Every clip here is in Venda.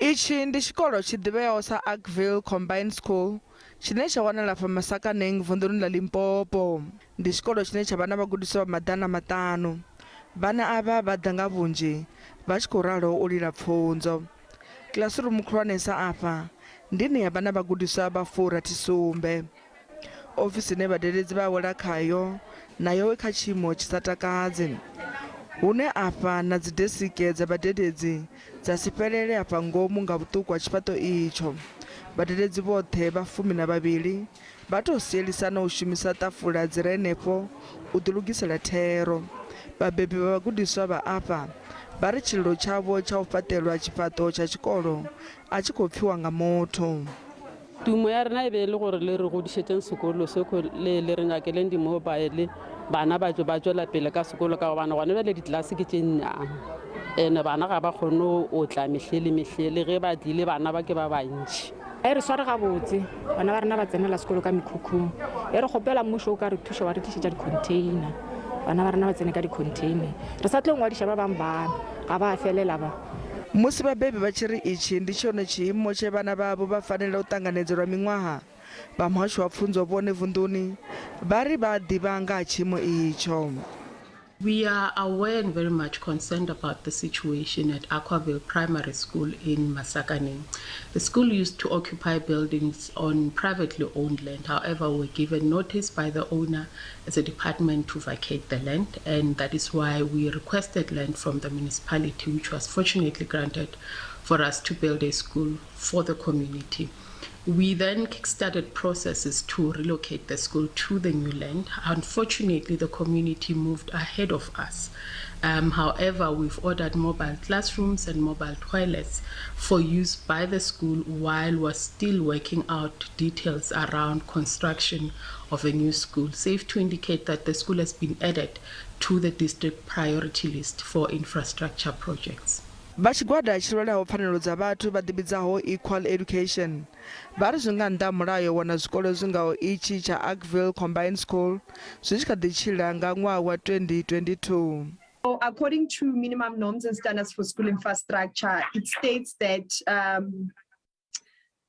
Itshi ndi tshikolo tshi ḓivheaho sa Arkville Combined School tshine tsha wanala fha Masakaneng vunḓuni ḽa Limpopo. Ndi tshikolo tshine tsha vha na vhagudiswa vha 500. Vhana avha vha ḓa nga vhunzhi vha tshi khou ralo u lila pfunzo. Kilasirumu khulwanesa afha ndi ine ya vha na vhagudiswa vha 67. Ofisi ine vhadededzi vha awela khayo nayo i kha tshiimo tshi sa takadzi. Hune afha na dzidesike dza vhadededzi dza si fhelele afha ngomu nga vhuṱuku ha tshifhaṱo itsho. Vhadededzi vhoṱhe vha 12 vha tou sielisana u shumisa ṱafula dzi re henefho u ḓilugisela thero. Vhabebi vha vhagudiswa vha afha vha ri tshililo tshavho tsha u fhaṱelwa tshifhaṱo tsha tshikolo a tshi khou pfiwa nga muthu. Tumo ya rena e be e le gore le re godišetšeng sekolo se le le re nyakeleng di-mobile, bana ba tšwe ba tšwela pele ka sekolo, ka gobane gone bjale ditlelase ke tše nnyane, ene bana ga ba kgone go tla mehle le mehle, le ge ba tlile bana ba ke ba bantši. E re sware gabotse, bana ba rena ba tsenela sekolo ka mekhukhung. E re kgopela mmušo o ka re thuša wa re tlišetša di-container, bana ba rena ba tsene ka di-container. Re sa tlo ngwadiša ba bangwe bana, ga ba felela ba. Musi vhabebi vha tshi ri itshi ndi tshone tshiimo tshe vhana vhavho vha fanela u ṱanganedza lwa miṅwaha, vha muhasho wa pfunzo vhone vunḓuni vha ri vha a ḓivha nga ha tshiimo itsho. We are aware and very much concerned about the situation at Aquaville Primary School in Masakaneng. The school used to occupy buildings on privately owned land. However, we were given notice by the owner as a department to vacate the land, and that is why we requested land from the municipality, which was fortunately granted for us to build a school for the community. We then kickstarted processes to relocate the school to the new land. Unfortunately, the community moved ahead of us. However, we've ordered mobile classrooms and mobile toilets for use by the school while we're still working out details around construction of a new school. Safe to indicate that the school has been added to the district priority list for infrastructure projects. Vha tshigwada tshi lwelaho pfanelo dza vhathu vha ḓivhidzaho Equal Education vha ri zwi nga nnḓa ha mulayo wana zwikolo zwi ngaho itshi tsha Arkville Combined School zwi tshi kha ḓi tshila nga ṅwaha wa 2022. According to minimum norms and standards for school infrastructure, it states that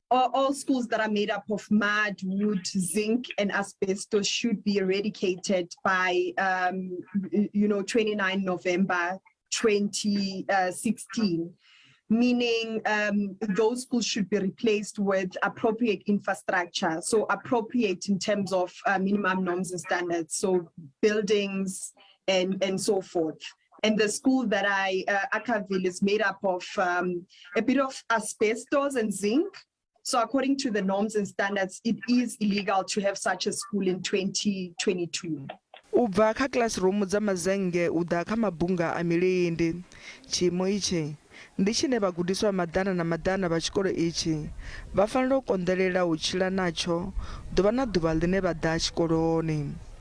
all schools that are made up of mud, wood, zinc, and asbestos should be eradicated by 29 November 2016, meaning those schools should be replaced with appropriate infrastructure. So appropriate in terms of minimum norms and standards, so buildings and so forth. And the school that I, Ackerville, is made up of a bit of asbestos and zinc. So according to the norms and standards, it is illegal to have such a school in 2022. U bva kha classroom dza mazennge u ḓa kha mabunga a milindi. Tshiimo itshi ndi tshine vhagudiswa vha maḓana na maḓana vha tshikolo itshi vha fanela u konḓelela u tshila natsho ḓuvha na ḓuvha ḽine vha ḓa tshikoloni.